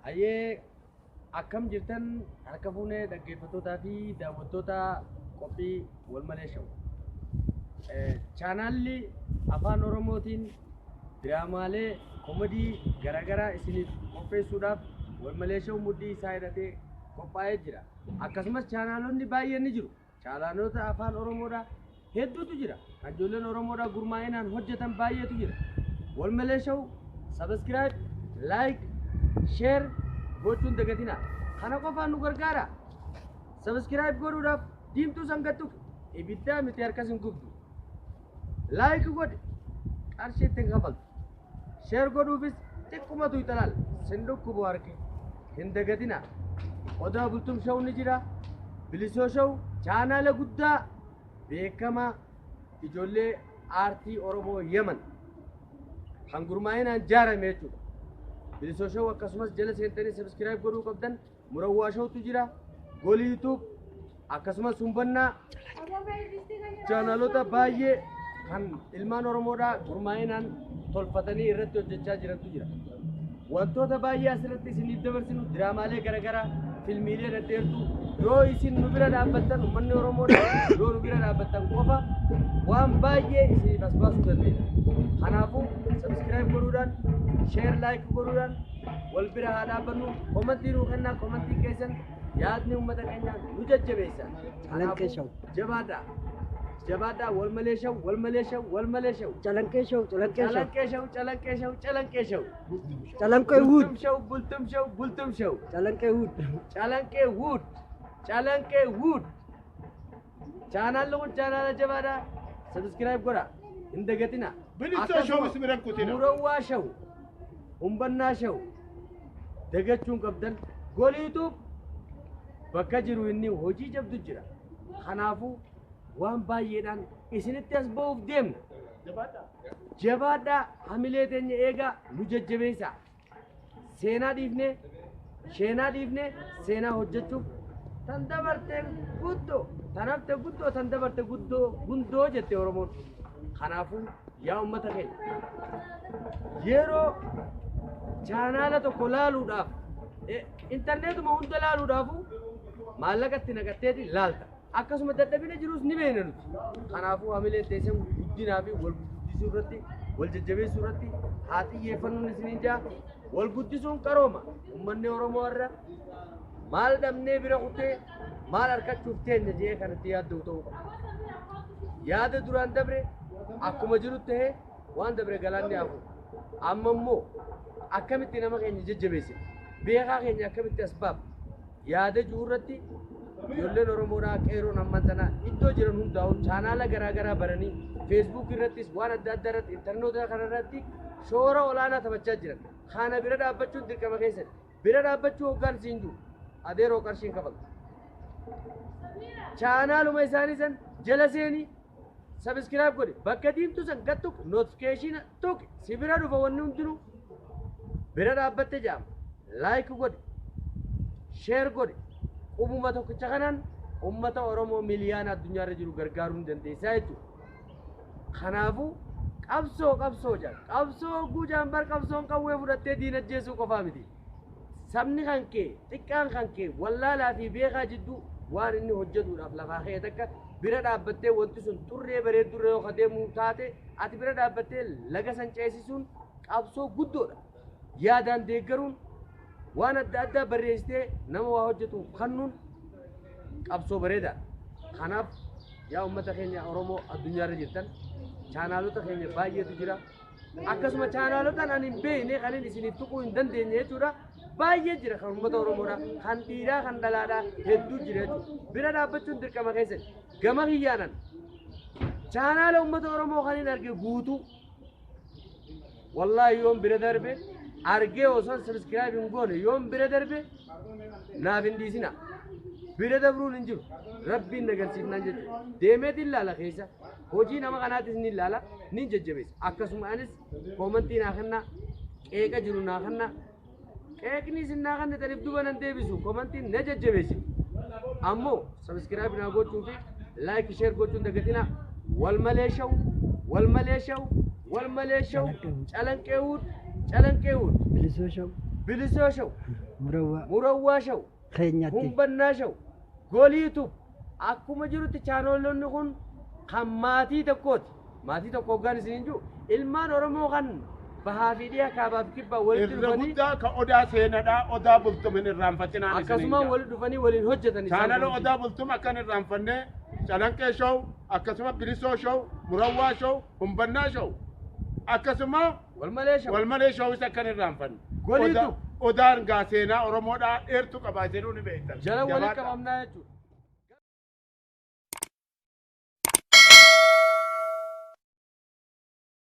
Hayyee, akkam jirtan? Harka fuunee dhaggeeffattootaa fi daawwattoota qophii Walmalee Show. Chaanaalli afaan Oromootiin diraamaalee komedii garaagaraa isiniif qopheessuudhaaf Walmalee Show mudhii isaa hidhatee qophaa'ee jira. Akkasumas chaanaalonni baay'een ni jiru. Chaanaalota afaan Oromoodhaa hedduutu jira. Kan ijoolleen Oromoodhaa gurmaa'inaan hojjetan baay'eetu jira. Walmalee Show subscribe, like, share gochuun dagatinaa. Kana qofaan nu gargaara. Subscribe godhuudhaaf diimtuu san gad tuqi. Ibiddaa miti, harkas hin gubdu. Like godhi. Qarshii ittiin kafaltu. Share godhuufis xiqqumatu ixalaal. Sin dhukkubu harki. Hin dagatinaa. Odaa Bultum Show ni jira. Bilisoo Show chaanaala guddaa beekamaa ijoollee aartii Oromoo Yemen kan gurmaa'inaan jaarame jechuudha. Bilisoo Show akkasumas jala seentanii subscribe godhuu qabdan. Murawwaa Showtu jira. Golii YouTube akkasumas Humbannaa, chaanaalota baay'ee kan ilmaan Oromoodhaa gurmaa'inaan tolfatanii irratti hojjechaa jirantu jira. Wantoota baay'ee asirratti isiniif dabarsinu, diraamaalee garaagaraa, filmiilee dhedheertuu, yoo isin nu bira dhaabbattan, uummanni Oromoodhaa yoo nu bira dhaabbattan qofa waan baay'ee isiniif as baasuu dandeenya. Kanaafuu subscribe godhuudhaan, share, like godhuudhaan wal bira haa dhaabbannu. Komantii nuu kennaa, komantii keessan yaadni uummata keenyaa nu jajjabeessa. Calanqee Show. Jabaadhaa. Jabaadhaa. Wal Malee Show, Wal Malee Show, Wal Malee Show. Calanqee Show, Calanqee Show. Calanqee Show, Calanqee Show, Calanqee Show. Calanqee Wood. Bultum Show, Bultum Show, Bultum Show. Calanqee Wood. Calanqee Wood. Calanqee Wood. Chaanaalli kun chaanaala jabaadha. Subscribe godha. Hin dagatina. Bilisoo Show isin bira kutina. Murawwaa Show. Humbannaa Show. Dagachuun qabdan. Goliituuf bakka jiru inni hojii jabdu jira. Kanaafuu waan baay'eedhaan isinitti as ba'uuf deemna. Jabaadhaa, hamilee teenya eegaa, nu jajjabeessaa. Seenaa dhiifnee, sheenaa dhiifnee seenaa hojjechuuf, tan dabarte guddoo, tan hafte guddoo, tan dabarte guddoo gundoo jette Oromoon. Kanaafuu yaa uummata keenya, yeroo chaanaala tokko laaluudhaaf, intarneetuma hunda laaluudhaafu maallaqa itti naqatteeti laalta. Akkasuma dadhabina jirus ni beekna nuti. Kanaafuu hamileen teessan guddinaa fi wal guddisuu irratti, wal jajjabeessuu irratti haa xiyyeeffannuun isiniin jaa. Wal guddisuun qarooma. Uummanni Oromoo irra maal dhabnee bira kutee maal argachuuf teenya jee kan itti yaadda'u ta'uu qaba. Yaada duraan dabre akkuma jiru ta'ee, waan dabre galaanni hafu. Amma immoo akkamitti nama keenya jajjabeessina? Beekaa keenya akkamitti as baafna? Yaada jiru irratti ijoolleen Oromoodhaa qeeroon ammaan tana iddoo jiran hundaa'u chaanaala garaa garaa baranii Facebook irrattis waan adda addaa irratti, intarneeta kana irratti shoora olaanaa taphachaa jiran. Kana bira dhaabbachuun dirqama keessatti. Bira dhaabbachuu hoggaan siin jiru, adeeroo, qarshiin kafaltu. Chaanaaluma isaanii san jala seenii subscribe godhi, bakka diimtuu san gad tuqi, notification tuqi, si bira dhufa. Wanni hundinuu bira dhaabbatte jedhama. Like godhi, share godhi. Qubuma tokkicha kanaan ummata Oromoo miliyaana addunyaarra jiru gargaaruu ni dandeessaa jechuudha. Kanaafuu qabsoo, qabsoo jedha. Qabsoo hogguu jaan bar, qabsoon qawwee fudhattee diina ajjeesuu qofaa miti. Sabni kan kee xiqqaan kan kee wallaalaa fi beekaa jidduu waan inni hojjetuudhaaf lafaa ka'e takka bira dhaabbattee, wanti sun xurree bareeddurra yoo deemuu taate, ati bira dhaabbattee laga san ceesisuun qabsoo guddoodha. Yaadaan deeggaruun, waan adda addaa barreessitee nama waa hojjetuuf kennuun qabsoo bareedaadha. Kanaaf yaa uummata keenya Oromoo addunyaarra jirtan, chaanaalota keenya baay'eetu jira. Akkasuma chaanaalotaan ani hin beekne, kan isiniif tuquu hin dandeenye jechuudha. Baay'ee jira kan uummata Oromoodha. Kan dhiiraa, kan dhalaadha hedduu jira jechuudha. Bira dhaabbachuun dirqama keessan. Gama kiyyaanan chaanaala uummata Oromoo kan hin arge guutuu, wallaahi, yoon bira darbe argee osoon subscribe hin goone yoon bira darbe naaf hin dhiisina. Bira dabruun hin jiru. Rabbiin na garsiifnaan jechuudha. Deemeetiin ilaala keessa. Hojii nama kanaatis ni ilaala, ni jajjabeessa. Akkasuma anis koomantii naa kennaa, qeeqa jiru naa kennaa. Qeeqni isin naa kennitaniif duba nan deebisu, koomantiin na jajjabeessi. Ammoo subscribe naa gochuu fi like, share gochuun dagatina. Wal Malee Show. Walmalee Show, Walmalee Show, Calanqee Wood, Calanqee Wood, Bilisoo Show. Bilisoo Show, Murawwaa. Murawwaa Show, Keenyatti. Humbannaa Show, Goliitu akkuma jirutti chaanoolonni kun kan maatii tokkooti. Maatii tokko hoggaan isiniin jiru ilmaan Oromoo kan bahaa fi dhiha, kaabaa fi kibbaa walitti Irra dhufanii guddaa ka Odaa seenadhaa, Odaa Bultum hin irraanfatinaan isiniin akkasuma jaa. walitti dhufanii waliin hojjetan isaan Chaanala kun. Odaa Bultum akkan irraanfanne, Calanqee Show, akkasuma Bilisoo Show, Murawwaa Show, Humbannaa Show, akkasuma Walmalee Show. Walmalee Showis akkan irraanfanne. Goliitu. Odaan gaa seenaa Oromoodhaa dheertuu qabaa, isinuu ni beektan. Jala walitti Jabaadhaa. qabamnaa jechuudha.